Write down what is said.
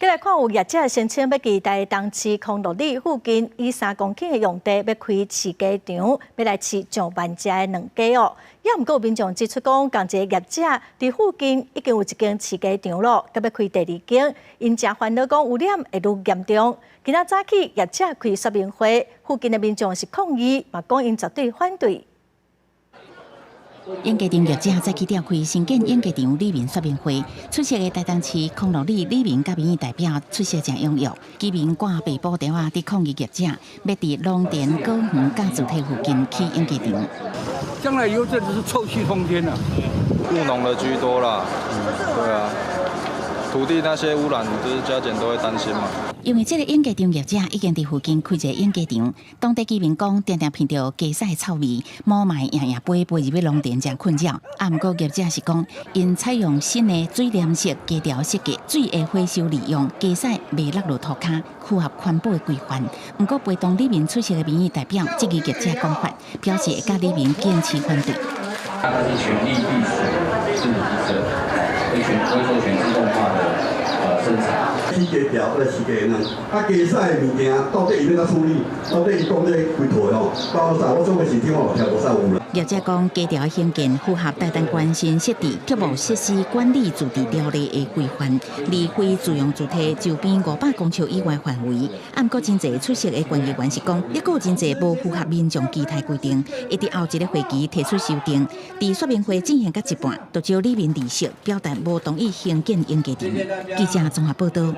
繼來看有業者聲稱欲佇台東市康樂里附近以3公頃的用地欲開飼雞場，欲來飼上萬隻的卵雞哦。也毋過有民眾指出講，仝一個業者佇附近已經有一間飼雞場咯，閣欲開第二間，𪜶誠煩惱講污染會愈嚴重。今仔早起業者開說明會，附近的民眾是抗議，嘛講𪜶絕對反對。養雞場業者早起召開興建養雞場里民說明會，出席的台東市康樂里里民佮民意代表出席誠踴躍，居民掛白布條仔佇抗議業者，欲佇農田果園佮住宅附近起養雞場。將來以後這就是臭氣沖天了。務農的居多啦，對啊，土地那些污染，就是加減都會擔心嘛。因為這个養雞場業者已經佇附近開一个養雞場，當地居民講，定定聞著雞屎臭味，毛霾掖掖飛飛入去農田，誠困擾。啊，毋過業者是講，𪜶採用新的水簾式雞巢設計，水會回收利用，雞屎袂落落塗跤，符合環保的規範。毋過陪同里民出席的民意代表質疑業者講法，表示會佮里民堅持反對。它是全力碧水是一個全回收全自動化的生產。飼雞巢來飼雞卵，啊雞屎的物件到底伊欲按怎處理？到底伊講這規套吼，包括啥？我做個市長我聽無啥有啦。業者講，雞巢興建符合台東縣新設置畜牧設施管理自治條例的規範，離非自用住宅周邊500公尺以外範圍。啊，毋過真濟出席的縣議員是講，抑閣有真濟無符合民眾期待規定，會佇後一个會期提出修訂。佇說明會進行到一半，就招里民離席，表達無同意興建養雞場。記者綜合報道。